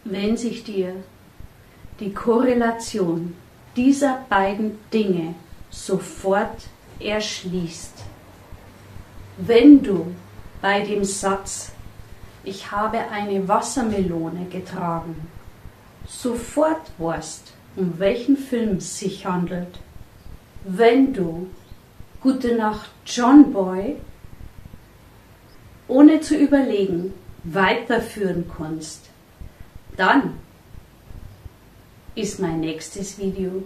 Wenn sich dir die Korrelation dieser beiden Dinge sofort erschließt, wenn du bei dem Satz „Ich habe eine Wassermelone getragen“ sofort weißt, um welchen Film es sich handelt, wenn du „Gute Nacht, John Boy“ ohne zu überlegen weiterführen kannst, dann ist mein nächstes Video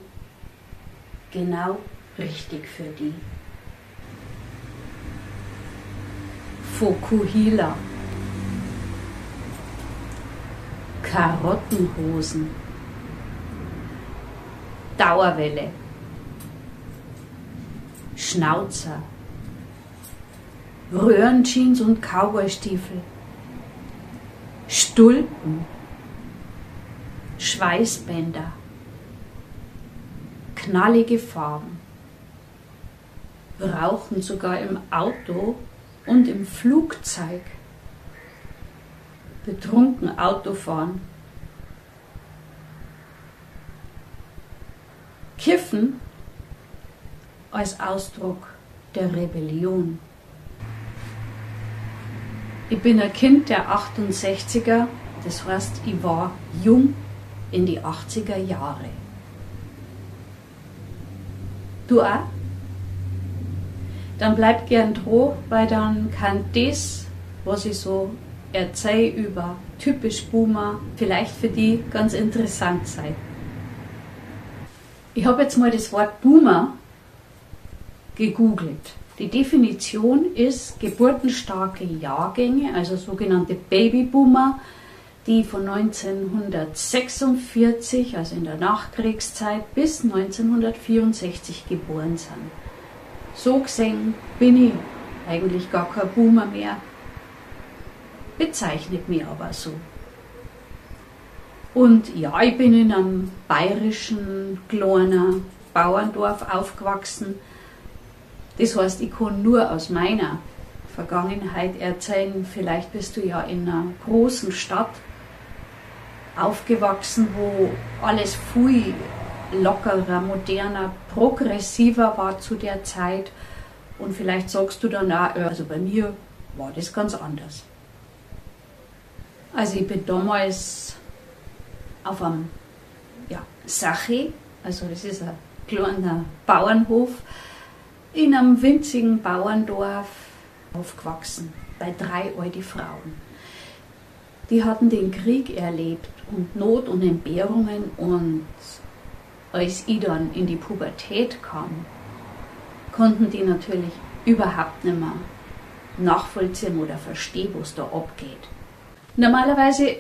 genau richtig für dich. Vokuhila, Karottenhosen, Dauerwelle, Schnauzer, Röhrenjeans und Cowboystiefel, Stulpen, Schweißbänder, knallige Farben, Rauchen sogar im Auto und im Flugzeug, betrunken Autofahren, Kiffen als Ausdruck der Rebellion. Ich bin ein Kind der 68er, das heißt, ich war jung in die 80er Jahre. Du auch? Dann bleib gern dran, weil dann kann das, was ich so erzähle über typisch Boomer, vielleicht für die ganz interessant sein. Ich habe jetzt mal das Wort Boomer gegoogelt. Die Definition ist geburtenstarke Jahrgänge, also sogenannte Babyboomer, die von 1946, also in der Nachkriegszeit, bis 1964 geboren sind. So gesehen bin ich eigentlich gar kein Boomer mehr, bezeichnet mich aber so. Und ja, ich bin in einem bayerischen kleinen Bauerndorf aufgewachsen. Das heißt, ich kann nur aus meiner Vergangenheit erzählen. Vielleicht bist du ja in einer großen Stadt aufgewachsen, wo alles viel lockerer, moderner, progressiver war zu der Zeit. Und vielleicht sagst du dann auch, also bei mir war das ganz anders. Also ich bin damals auf einem, ja, Sache, also das ist ein kleiner Bauernhof, in einem winzigen Bauerndorf aufgewachsen, bei 3 alten Frauen. Die hatten den Krieg erlebt und Not und Entbehrungen, und als ich dann in die Pubertät kam, konnten die natürlich überhaupt nicht mehr nachvollziehen oder verstehen, was da abgeht. Normalerweise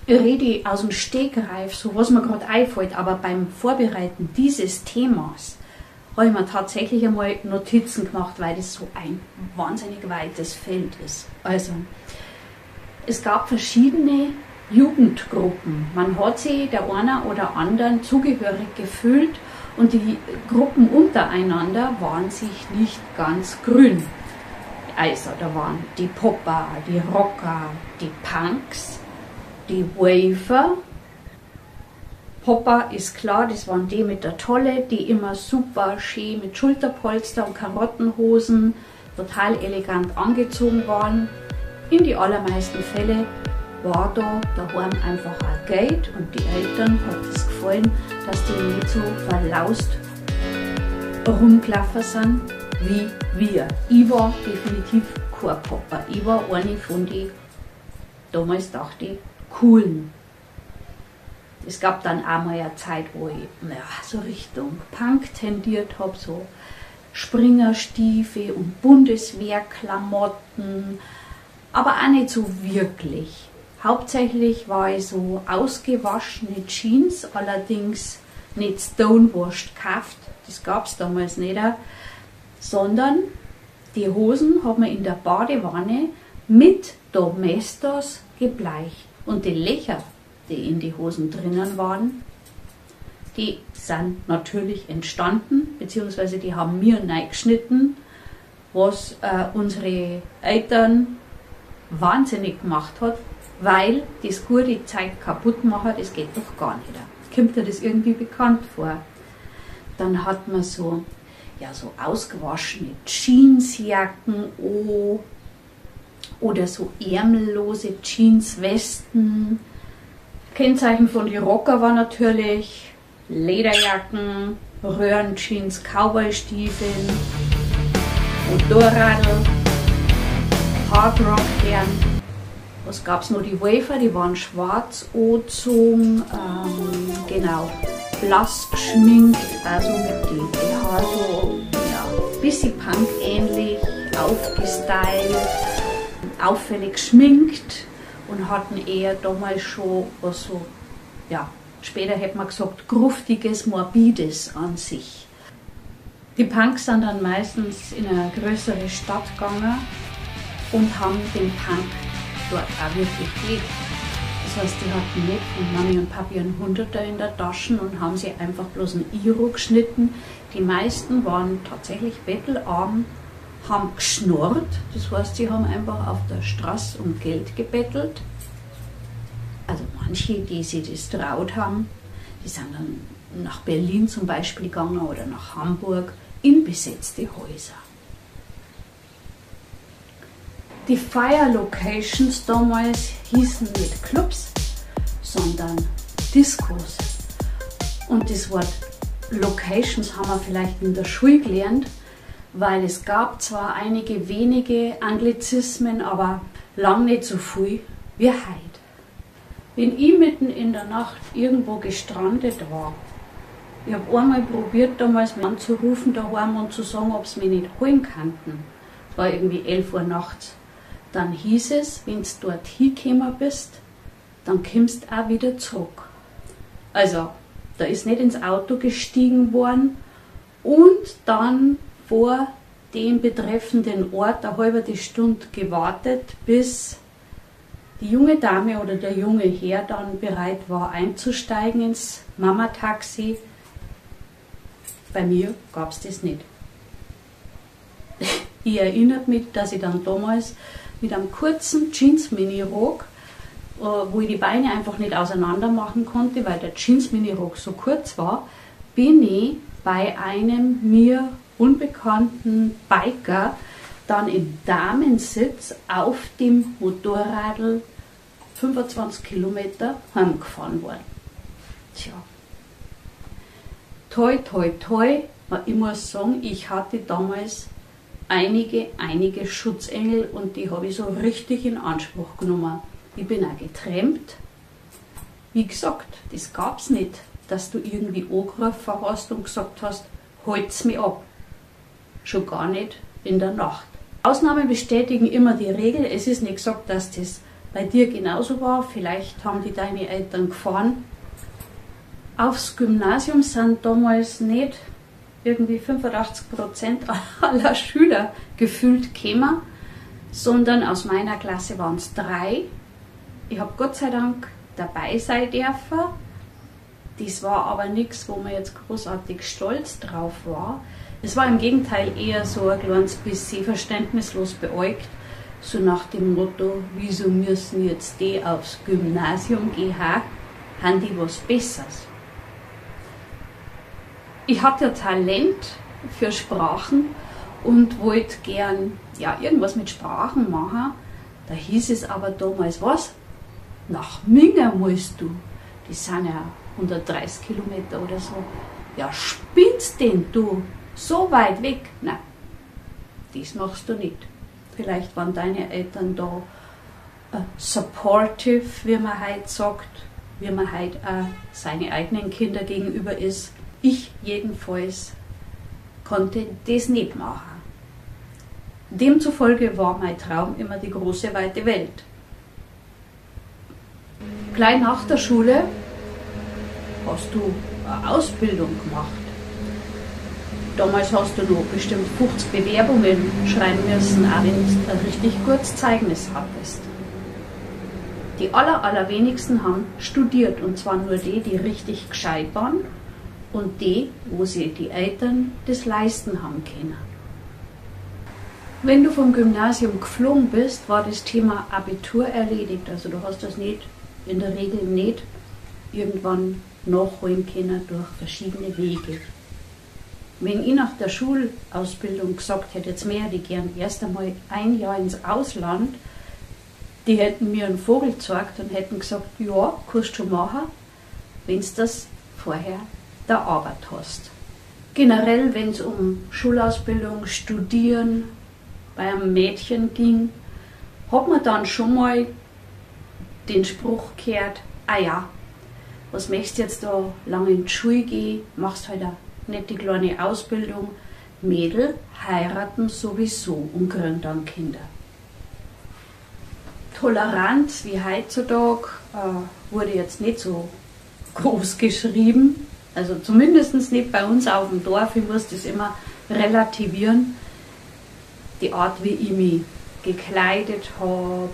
rede ich aus dem Stegreif, so was mir grad einfällt, aber beim Vorbereiten dieses Themas habe ich mir tatsächlich einmal Notizen gemacht, weil das so ein wahnsinnig weites Feld ist. Also, es gab verschiedene Jugendgruppen. Man hat sich der einer oder anderen zugehörig gefühlt und die Gruppen untereinander waren sich nicht ganz grün. Also, da waren die Popper, die Rocker, die Punks, die Waver. Popper ist klar, das waren die mit der Tolle, die immer super schön mit Schulterpolster und Karottenhosen total elegant angezogen waren. In die allermeisten Fälle war da daheim einfach auch Geld und die Eltern hat es gefallen, dass die nicht so verlaust rumgelaufen sind wie wir. Ich war definitiv kein Popper. Ich war eine von den, damals dachte ich, coolen. Es gab dann auch mal eine Zeit, wo ich, naja, so Richtung Punk tendiert hab, so Springerstiefel und Bundeswehrklamotten, aber auch nicht so wirklich. Hauptsächlich war ich so ausgewaschene Jeans, allerdings nicht stonewashed gekauft, das gab's damals nicht, sondern die Hosen hat man in der Badewanne mit Domestos gebleicht. Und die Löcher, die in die Hosen drinnen waren, die sind natürlich entstanden, beziehungsweise die haben mir reingeschnitten, was unsere Eltern wahnsinnig gemacht hat. Weil das gute Zeug kaputt machen, das geht doch gar nicht. Kommt dir das irgendwie bekannt vor? Dann hat man so, ja, so ausgewaschene Jeansjacken an oder so ärmellose Jeanswesten. Kennzeichen von die Rocker war natürlich Lederjacken, Röhrenjeans, Cowboystiefeln, Motorradl, Hardrock-Herren. Was gab's noch? Die Wafer, die waren schwarz angezogen, genau, blass geschminkt, also mit den Haaren so, ja, bisschen Punk-ähnlich, aufgestylt, auffällig geschminkt und hatten eher damals schon was so, ja, später hätte man gesagt, Gruftiges, Morbides an sich. Die Punks sind dann meistens in eine größere Stadt gegangen und haben den Punk dort auch wirklich gelebt. Das heißt, die hatten nicht von Mami und Papi einen Hunderter in der Tasche und haben sie einfach bloß einen Iro geschnitten. Die meisten waren tatsächlich bettelarm, haben geschnurrt, das heißt, sie haben einfach auf der Straße um Geld gebettelt. Also manche, die sich das traut haben, die sind dann nach Berlin zum Beispiel gegangen oder nach Hamburg in besetzte Häuser. Die Fire Locations damals hießen nicht Clubs, sondern Discos. Und das Wort Locations haben wir vielleicht in der Schule gelernt, weil es gab zwar einige wenige Anglizismen, aber lang nicht so viel wie heute. Wenn ich mitten in der Nacht irgendwo gestrandet war, ich hab einmal probiert, damals anzurufen daheim und zu sagen, ob sie mich nicht holen könnten. Es war irgendwie 11 Uhr nachts. Dann hieß es, wenn du dort hingekommen bist, dann kommst du auch wieder zurück. Also, da ist nicht ins Auto gestiegen worden und dann vor dem betreffenden Ort eine halbe Stunde gewartet, bis die junge Dame oder der junge Herr dann bereit war, einzusteigen ins Mama-Taxi. Bei mir gab's das nicht. Ich erinnere mich, dass ich dann damals mit einem kurzen Jeans-Mini-Rock, wo ich die Beine einfach nicht auseinander machen konnte, weil der Jeans-Mini-Rock so kurz war, bin ich bei einem mir unbekannten Biker dann im Damensitz auf dem Motorradl 25 Kilometer heimgefahren worden. Tja. Toi, toi, toi, ich muss sagen, ich hatte damals einige Schutzengel und die habe ich so richtig in Anspruch genommen. Ich bin auch getrennt. Wie gesagt, das gab's nicht, dass du irgendwie angerufen hast und gesagt hast, halt's mich ab. Schon gar nicht in der Nacht. Ausnahmen bestätigen immer die Regel. Es ist nicht gesagt, dass das bei dir genauso war. Vielleicht haben die deine Eltern gefahren. Aufs Gymnasium sind damals nicht irgendwie 85% aller Schüler gefühlt gekommen, sondern aus meiner Klasse waren's 3. Ich hab Gott sei Dank dabei sein dürfen. Das war aber nix, wo man jetzt großartig stolz drauf war. Es war im Gegenteil eher so ein kleines bisschen verständnislos beäugt, so nach dem Motto, wieso müssen jetzt die aufs Gymnasium gehen, haben die was Besseres? Ich hatte Talent für Sprachen und wollte gern, ja, irgendwas mit Sprachen machen. Da hieß es aber damals, was? Nach Minga musst du. Die sind ja 130 Kilometer oder so. Ja, spinnst denn du? So weit weg? Nein, das machst du nicht. Vielleicht waren deine Eltern da supportive, wie man heute sagt, wie man heute auch seine eigenen Kinder gegenüber ist. Ich jedenfalls konnte das nicht machen. Demzufolge war mein Traum immer die große, weite Welt. Gleich nach der Schule hast du eine Ausbildung gemacht. Damals hast du noch bestimmt 50 Bewerbungen schreiben müssen, auch wenn du ein richtig gutes Zeugnis hattest. Die allerwenigsten haben studiert, und zwar nur die, die richtig gescheit waren und die, wo sie die Eltern das leisten haben können. Wenn du vom Gymnasium geflogen bist, war das Thema Abitur erledigt. Also du hast das nicht, in der Regel nicht irgendwann nachholen können durch verschiedene Wege. Wenn ich nach der Schulausbildung gesagt hätte, jetzt möchte ich gern erst einmal ein Jahr ins Ausland, die hätten mir einen Vogel gezeigt und hätten gesagt, ja, kannst du schon machen, wenn du das vorher der Arbeit hast. Generell, wenn es um Schulausbildung, Studieren bei einem Mädchen ging, hat man dann schon mal den Spruch gehört, ah ja, was möchtest du jetzt da lange in die Schule gehen, machst halt eine nette kleine Ausbildung. Mädel heiraten sowieso und kriegen dann Kinder. Toleranz wie heutzutage wurde jetzt nicht so groß geschrieben, also zumindest nicht bei uns auf dem Dorf, ich muss das immer relativieren. Die Art, wie ich mich gekleidet hab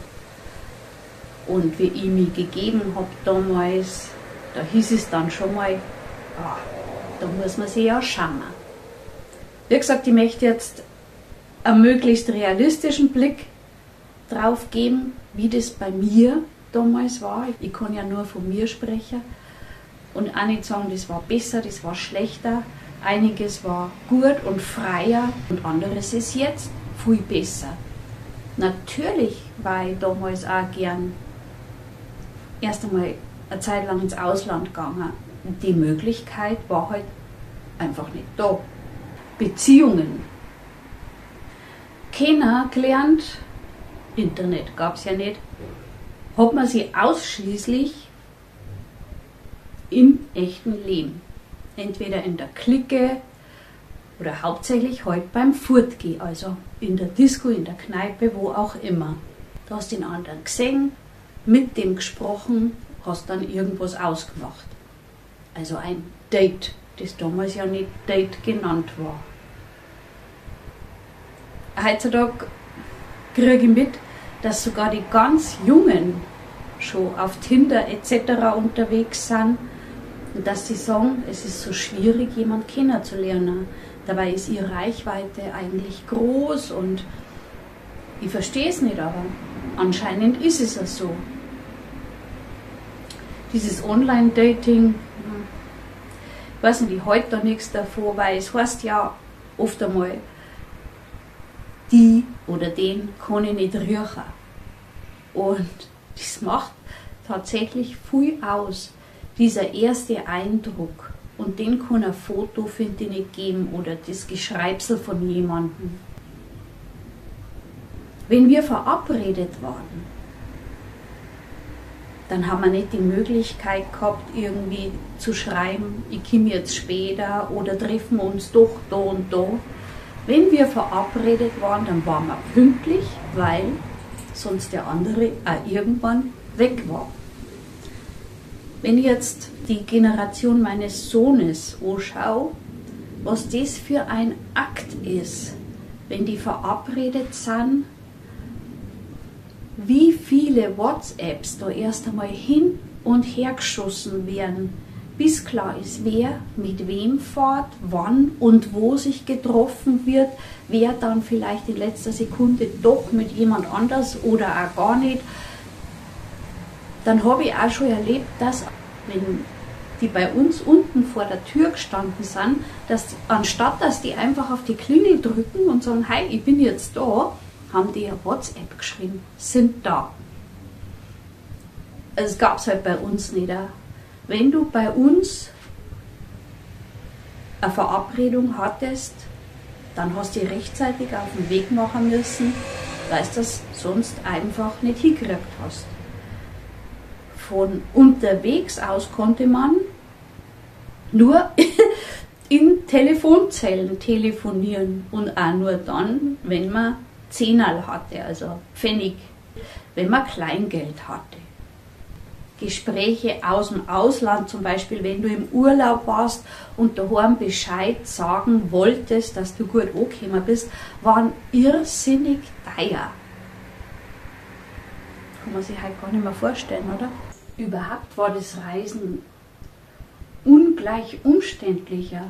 und wie ich mich gegeben hab damals, da hieß es dann schon mal, da muss man sich ja schauen. Wie gesagt, ich möchte jetzt einen möglichst realistischen Blick drauf geben, wie das bei mir damals war. Ich kann ja nur von mir sprechen und auch nicht sagen, das war besser, das war schlechter. Einiges war gut und freier und anderes ist jetzt viel besser. Natürlich war ich damals auch gern erst einmal eine Zeit lang ins Ausland gegangen. Die Möglichkeit war halt einfach nicht da. Beziehungen. Kennengelernt, Internet gab's ja nicht, hat man sie ausschließlich im echten Leben. Entweder in der Clique oder hauptsächlich halt beim Fortgehen, also in der Disco, in der Kneipe, wo auch immer. Da hast du den anderen gesehen, mit dem gesprochen, hast dann irgendwas ausgemacht. Also ein Date, das damals ja nicht Date genannt war. Heutzutage kriege ich mit, dass sogar die ganz Jungen schon auf Tinder et cetera unterwegs sind und dass sie sagen, es ist so schwierig, jemanden kennenzulernen. Dabei ist ihre Reichweite eigentlich groß und ich verstehe es nicht, aber anscheinend ist es ja so. Dieses Online-Dating, ich weiß nicht, ich halte da nichts davon, weil es heißt ja oft einmal, die oder den kann ich nicht riechen. Und das macht tatsächlich viel aus, dieser erste Eindruck. Und den kann ein Foto, finde ich, nicht geben oder das Geschreibsel von jemandem. Wenn wir verabredet waren, dann haben wir nicht die Möglichkeit gehabt, irgendwie zu schreiben, ich komme jetzt später oder treffen wir uns doch da und da. Wenn wir verabredet waren, dann waren wir pünktlich, weil sonst der andere auch irgendwann weg war. Wenn ich jetzt die Generation meines Sohnes anschaue, was das für ein Akt ist, wenn die verabredet sind, wie viele WhatsApps da erst einmal hin und her geschossen werden, bis klar ist, wer mit wem fährt, wann und wo sich getroffen wird, wer dann vielleicht in letzter Sekunde doch mit jemand anders oder auch gar nicht. Dann habe ich auch schon erlebt, dass, wenn die bei uns unten vor der Tür gestanden sind, dass anstatt dass die einfach auf die Klingel drücken und sagen, hi, ich bin jetzt da, haben die ja WhatsApp geschrieben, sind da. Es gab's halt bei uns nicht. Wenn du bei uns eine Verabredung hattest, dann hast du dich rechtzeitig auf den Weg machen müssen, weil du das sonst einfach nicht hingekriegt hast. Von unterwegs aus konnte man nur in Telefonzellen telefonieren und auch nur dann, wenn man Zehnerl hatte, also Pfennig, wenn man Kleingeld hatte. Gespräche aus dem Ausland, zum Beispiel, wenn du im Urlaub warst und daheim Bescheid sagen wolltest, dass du gut angekommen bist, waren irrsinnig teuer. Kann man sich halt gar nicht mehr vorstellen, oder? Überhaupt war das Reisen ungleich umständlicher.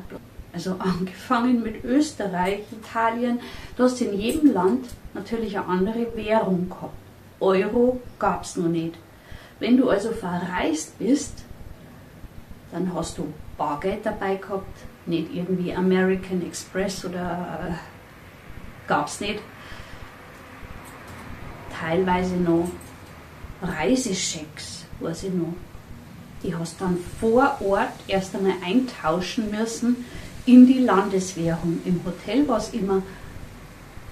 Also angefangen mit Österreich, Italien, du hast in jedem Land natürlich eine andere Währung gehabt. Euro gab es noch nicht. Wenn du also verreist bist, dann hast du Bargeld dabei gehabt, nicht irgendwie American Express oder gab es nicht. Teilweise noch Reiseschecks, weiß ich noch. Die hast dann vor Ort erst einmal eintauschen müssen in die Landeswährung. Im Hotel war es immer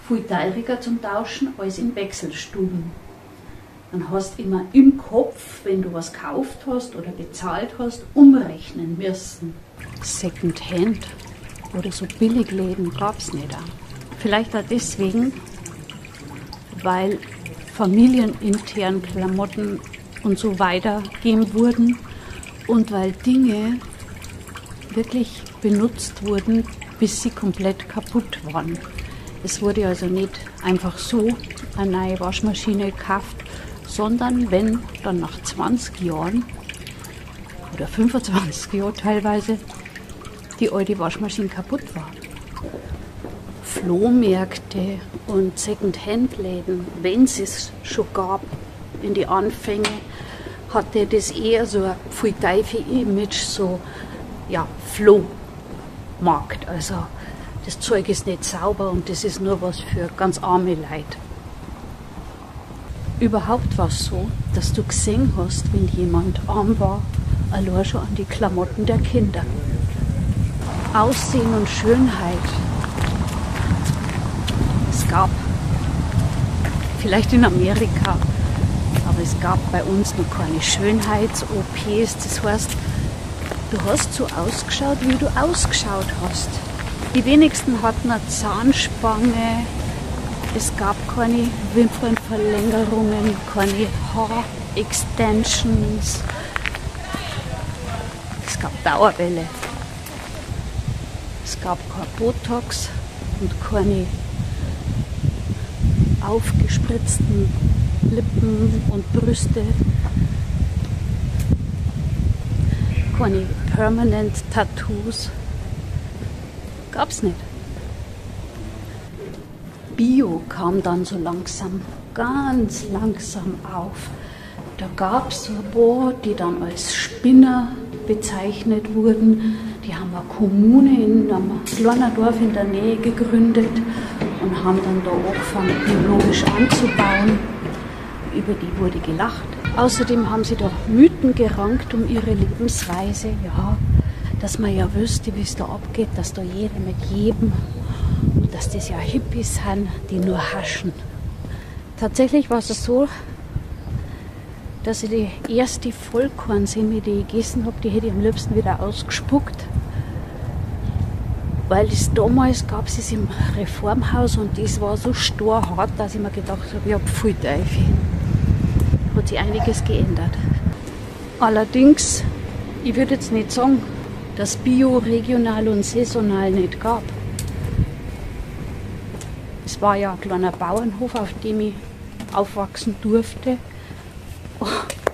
viel teurer zum Tauschen als in Wechselstuben. Dann hast du immer im Kopf, wenn du was gekauft hast oder bezahlt hast, umrechnen müssen. Secondhand oder so Billigläden gab es nicht. Vielleicht auch deswegen, weil familienintern Klamotten und so weitergegeben wurden und weil Dinge wirklich benutzt wurden, bis sie komplett kaputt waren. Es wurde also nicht einfach so eine neue Waschmaschine gekauft, sondern wenn dann nach 20 Jahren oder 25 Jahren teilweise die alte Waschmaschine kaputt war. Flohmärkte und Second-Hand-Läden, wenn es es schon gab, in die Anfänge, hatte das eher so ein Pfui Teufel-Image, so, ja, Flohmarkt. Also das Zeug ist nicht sauber und das ist nur was für ganz arme Leute. Überhaupt war es so, dass du gesehen hast, wenn jemand arm war, allein schon an die Klamotten der Kinder. Aussehen und Schönheit. Es gab, vielleicht in Amerika, aber es gab bei uns noch keine Schönheits-OPs. Das heißt, du hast so ausgeschaut, wie du ausgeschaut hast. Die wenigsten hatten eine Zahnspange. Es gab keine Wimpernverlängerungen, keine Haarextensions. Es gab Dauerwelle. Es gab kein Botox und keine aufgespritzten Lippen und Brüste. Keine Permanent Tattoos. Gab's nicht. Bio kam dann so langsam, ganz langsam auf. Da gab's so ein paar, die dann als Spinner bezeichnet wurden. Die haben eine Kommune in einem kleinen Dorf in der Nähe gegründet und haben dann da angefangen, biologisch anzubauen. Über die wurde gelacht. Außerdem haben sie da Mythen gerankt um ihre Lebensweise, ja, dass man ja wüsste, wie es da abgeht, dass da jeder mit jedem und dass das ja Hippies sind, die nur haschen. Tatsächlich war es so, dass ich die erste Vollkornsemmel, die ich gegessen hab, die hätte ich am liebsten wieder ausgespuckt. Weil es damals gab es im Reformhaus und das war so storhart, dass ich mir gedacht hab, ja, pfui Teufel. Hat sich einiges geändert. Allerdings, ich würde jetzt nicht sagen, dass Bio, regional und saisonal nicht gab. Es war ja ein kleiner Bauernhof, auf dem ich aufwachsen durfte.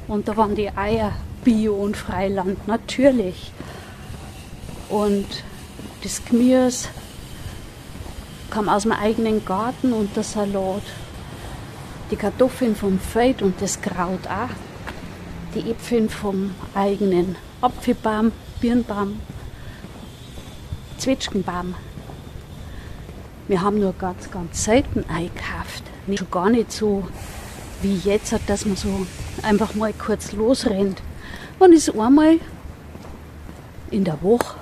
Und da waren die Eier Bio und Freiland, natürlich. Und das Gemüse kam aus dem eigenen Garten und der Salat. Die Kartoffeln vom Feld und das Kraut auch. Die Äpfel vom eigenen Apfelbaum, Birnbaum, Zwetschgenbaum. Wir haben nur ganz, ganz selten eingekauft. Nicht, schon gar nicht so wie jetzt, dass man so einfach mal kurz losrennt. Man ist einmal in der Woche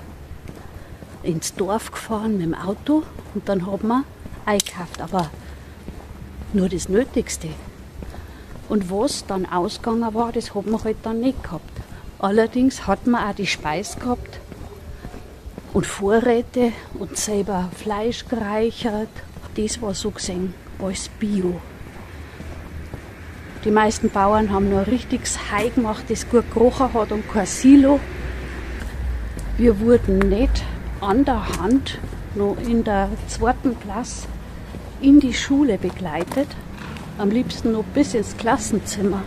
ins Dorf gefahren mit dem Auto und dann hat man eingekauft, aber nur das Nötigste. Und was dann ausgegangen war, das hat man halt dann nicht gehabt. Allerdings hat man auch die Speis gehabt und Vorräte und selber Fleisch gereichert. Das war so gesehen alles Bio. Die meisten Bauern haben nur richtiges Heu gemacht, das gut gerochen hat und kein Silo. Wir wurden nicht an der Hand, noch in der zweiten Klasse, in die Schule begleitet. Am liebsten noch bis ins Klassenzimmer.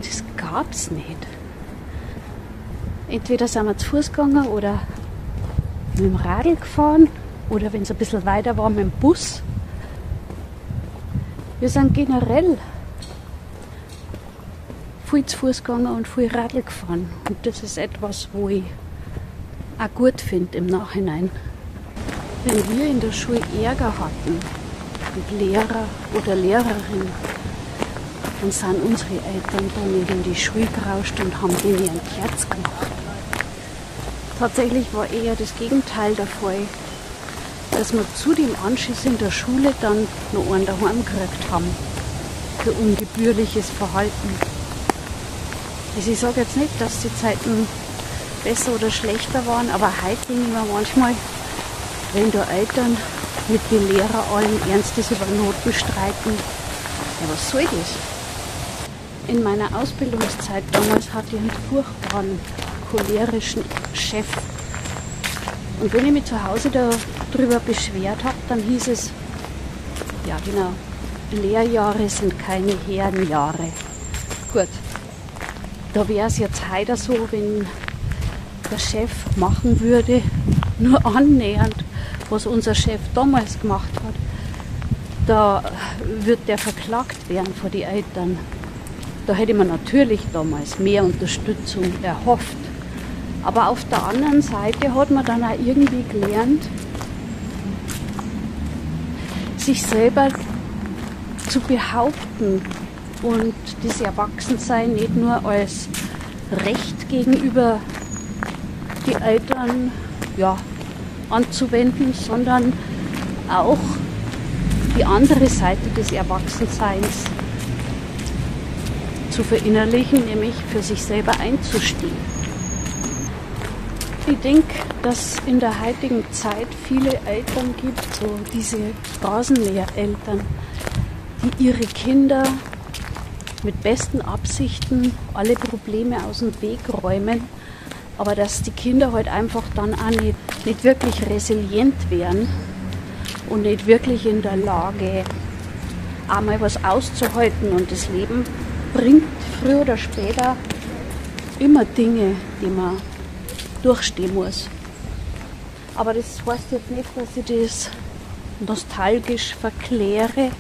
Das gab's nicht. Entweder sind wir zu Fuß gegangen oder mit dem Radl gefahren oder wenn es ein bisschen weiter war, mit dem Bus. Wir sind generell viel zu Fuß gegangen und viel Radl gefahren. Und das ist etwas, wo ich auch gut finde im Nachhinein. Wenn wir in der Schule Ärger hatten mit Lehrer oder Lehrerin, dann sind unsere Eltern da nicht in die Schule gerauscht und haben denen ihren Kerz gemacht. Tatsächlich war eher das Gegenteil der Fall, dass wir zu dem Anschiss in der Schule dann noch einen daheim gekriegt haben für ungebührliches Verhalten. Also ich sage jetzt nicht, dass die Zeiten besser oder schlechter waren, aber heute denke ich mir manchmal, wenn da Eltern mit den Lehrern allen Ernstes über Noten streiten, ja, was soll das? In meiner Ausbildungszeit damals hatte ich einen furchtbaren cholerischen Chef. Und wenn ich mich zu Hause darüber beschwert habe, dann hieß es, ja genau, Lehrjahre sind keine Herrenjahre. Gut, da wäre es jetzt heute so, wenn der Chef machen würde, nur annähernd, was unser Chef damals gemacht hat, da wird der verklagt werden vor die Eltern. Da hätte man natürlich damals mehr Unterstützung erhofft. Aber auf der anderen Seite hat man dann auch irgendwie gelernt, sich selber zu behaupten und das Erwachsensein nicht nur als Recht gegenüber die Eltern, ja, anzuwenden, sondern auch die andere Seite des Erwachsenseins zu verinnerlichen, nämlich für sich selber einzustehen. Ich denke, dass in der heutigen Zeit viele Eltern gibt, so diese Rasenmähereltern, die ihre Kinder mit besten Absichten alle Probleme aus dem Weg räumen, aber dass die Kinder halt einfach dann auch nicht wirklich resilient werden und nicht wirklich in der Lage, einmal was auszuhalten. Und das Leben bringt früher oder später immer Dinge, die man durchstehen muss. Aber das heißt jetzt nicht, dass ich das nostalgisch verkläre.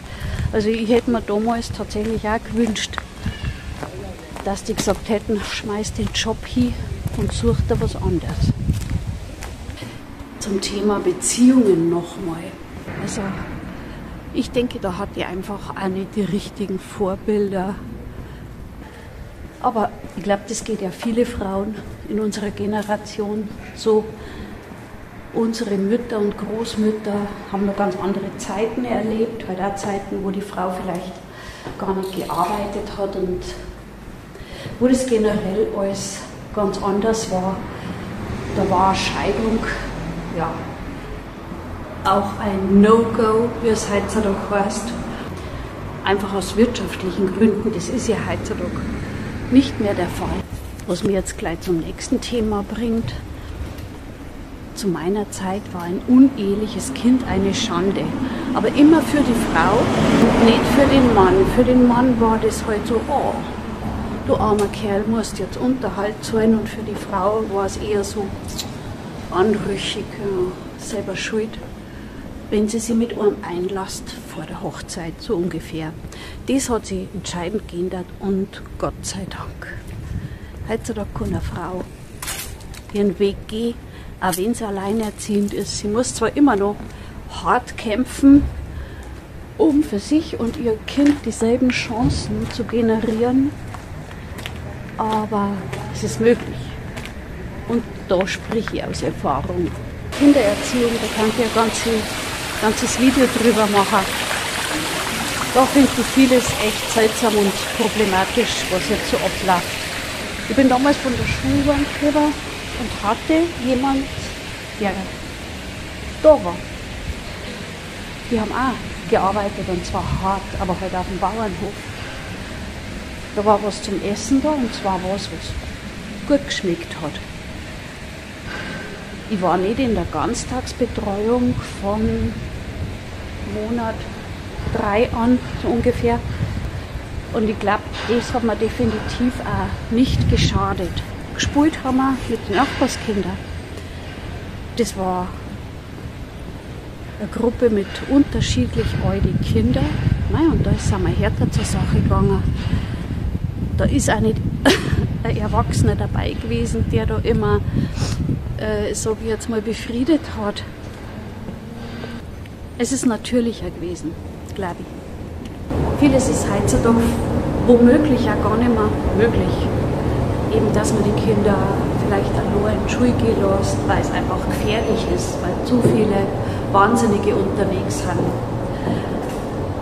Also ich hätte mir damals tatsächlich auch gewünscht, dass die gesagt hätten, schmeiß den Job hin und such dir was anderes. Zum Thema Beziehungen nochmal. Also ich denke, da hatte ich einfach auch nicht die richtigen Vorbilder. Aber ich glaube, das geht ja viele Frauen in unserer Generation so. Unsere Mütter und Großmütter haben noch ganz andere Zeiten erlebt, halt auch Zeiten, wo die Frau vielleicht gar nicht gearbeitet hat und wo das generell alles ganz anders war. Da war Scheidung, ja, auch ein No-Go, wie es heutzutage heißt. Einfach aus wirtschaftlichen Gründen, das ist ja heutzutage nicht mehr der Fall. Was mir jetzt gleich zum nächsten Thema bringt. Zu meiner Zeit war ein uneheliches Kind eine Schande. Aber immer für die Frau und nicht für den Mann. Für den Mann war das halt so, oh, du armer Kerl, musst jetzt Unterhalt zahlen. Und für die Frau war es eher so anrüchig, ja, selber schuld, wenn sie sich mit einem einlasst vor der Hochzeit, so ungefähr. Das hat sich entscheidend geändert und Gott sei Dank. Heutzutage kann eine Frau ihren Weg gehen, auch wenn sie alleinerziehend ist. Sie muss zwar immer noch hart kämpfen, um für sich und ihr Kind dieselben Chancen zu generieren, aber es ist möglich. Und da spreche ich aus Erfahrung. Kindererziehung, da kann ich ein ganzes Video drüber machen. Da finde ich vieles echt seltsam und problematisch, was jetzt so abläuft. Ich bin damals von der Schule heimgekommen und hatte jemand, der da war. Die haben auch gearbeitet und zwar hart, aber halt auf dem Bauernhof. Da war was zum Essen da und zwar was, was gut geschmeckt hat. Ich war nicht in der Ganztagsbetreuung von Monat 3 an, so ungefähr. Und ich glaub, das hat mir definitiv auch nicht geschadet. Gespielt haben wir mit den Nachbarskindern. Das war eine Gruppe mit unterschiedlich alten Kindern. Und da ist es einmal härter zur Sache gegangen. Da ist auch nicht ein Erwachsener dabei gewesen, der da immer, sag ich jetzt mal, befriedet hat. Es ist natürlicher gewesen, glaube ich. Vieles ist heutzutage womöglich auch gar nicht mehr möglich. Eben, dass man die Kinder vielleicht allein in die Schule gehen lässt, weil es einfach gefährlich ist, weil zu viele Wahnsinnige unterwegs sind.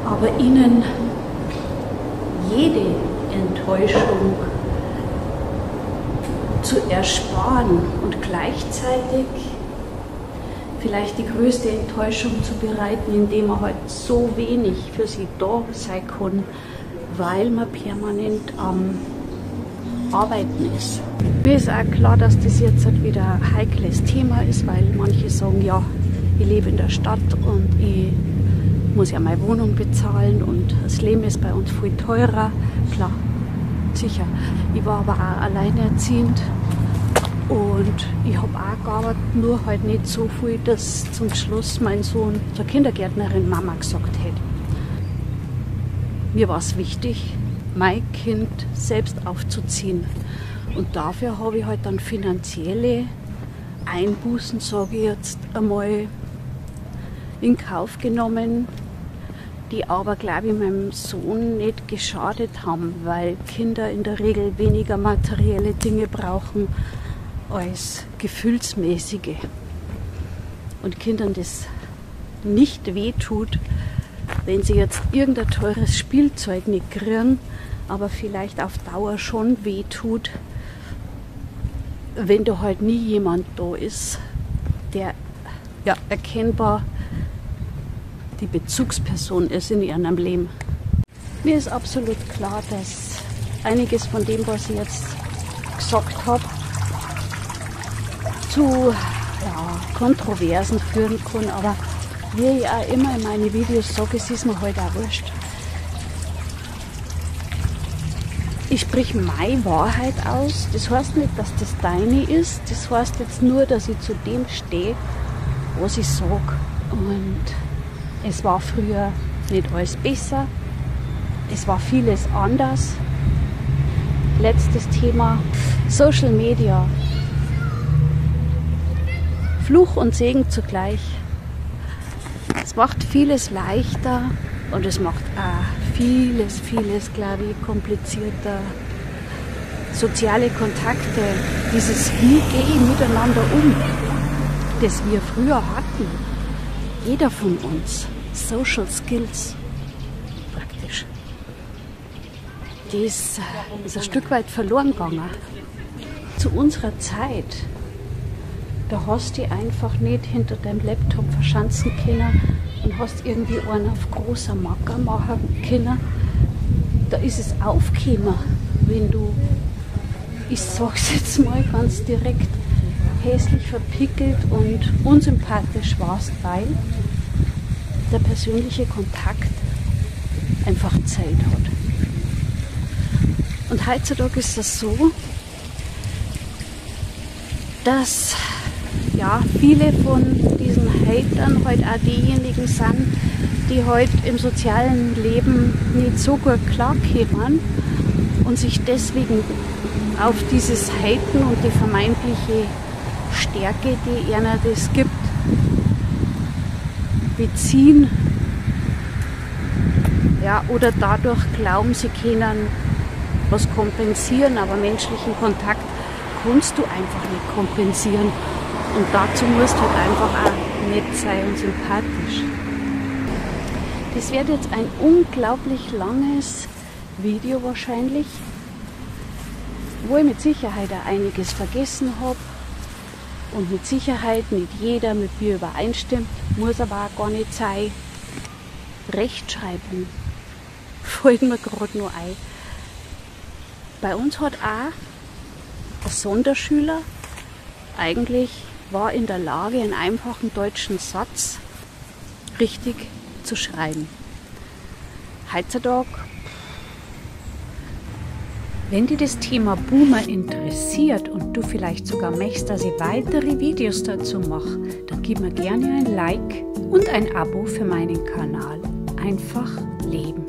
Aber ihnen jede Enttäuschung zu ersparen und gleichzeitig vielleicht die größte Enttäuschung zu bereiten, indem man halt so wenig für sie da sein kann, weil man permanent am Arbeiten ist. Mir ist auch klar, dass das jetzt halt wieder ein heikles Thema ist, weil manche sagen, ja, ich lebe in der Stadt und ich muss ja meine Wohnung bezahlen und das Leben ist bei uns viel teurer. Klar, sicher. Ich war aber auch alleinerziehend und ich hab auch gearbeitet, nur halt nicht so viel, dass zum Schluss mein Sohn zur Kindergärtnerin Mama gesagt hätte. Mir war's wichtig, mein Kind selbst aufzuziehen. Und dafür habe ich halt dann finanzielle Einbußen, sage ich jetzt einmal, in Kauf genommen, die aber, glaube ich, meinem Sohn nicht geschadet haben, weil Kinder in der Regel weniger materielle Dinge brauchen als gefühlsmäßige. Und Kindern das nicht wehtut, wenn sie jetzt irgendein teures Spielzeug nicht kriegen, aber vielleicht auf Dauer schon wehtut, wenn da halt nie jemand da ist, der ja erkennbar die Bezugsperson ist in ihrem Leben. Mir ist absolut klar, dass einiges von dem, was ich jetzt gesagt hab, zu, ja, Kontroversen führen kann, aber wie ich auch immer in meinen Videos sage, es ist mir halt auch wurscht. Ich sprich meine Wahrheit aus. Das heißt nicht, dass das deine ist. Das heißt jetzt nur, dass ich zu dem stehe, was ich sag. Und es war früher nicht alles besser. Es war vieles anders. Letztes Thema, Social Media. Fluch und Segen zugleich. Es macht vieles leichter und es macht auch vieles, vieles, glaube ich, komplizierter. Soziale Kontakte, dieses wie gehe ich miteinander um, das wir früher hatten. Jeder von uns. Social Skills praktisch. Das ist ein Stück weit verloren gegangen. Zu unserer Zeit, da hast du dich einfach nicht hinter deinem Laptop verschanzen können und hast irgendwie einen auf großer Macker machen können. Da ist es aufgekommen, wenn du, ich sag's jetzt mal ganz direkt, hässlich verpickelt und unsympathisch warst, weil der persönliche Kontakt einfach Zeit hat. Und heutzutage ist das so, dass ja, viele von diesen Hatern halt auch diejenigen sind, die halt im sozialen Leben nicht so gut klarkommen und sich deswegen auf dieses Haten und die vermeintliche Stärke, die einer das gibt, beziehen. Ja, oder dadurch glauben, sie können was kompensieren, aber menschlichen Kontakt kannst du einfach nicht kompensieren. Und dazu musst du halt einfach auch nett sein und sympathisch. Das wird jetzt ein unglaublich langes Video wahrscheinlich, wo ich mit Sicherheit auch einiges vergessen hab und mit Sicherheit nicht jeder mit mir übereinstimmt, muss aber auch gar nicht sein. Rechtschreibung fällt mir grad noch ein. Bei uns hat auch ein Sonderschüler eigentlich war in der Lage, einen einfachen deutschen Satz richtig zu schreiben. Heutzutage Wenn dir das Thema Boomer interessiert und du vielleicht sogar möchtest, dass ich weitere Videos dazu mache, dann gib mir gerne ein Like und ein Abo für meinen Kanal. Einfach Leben.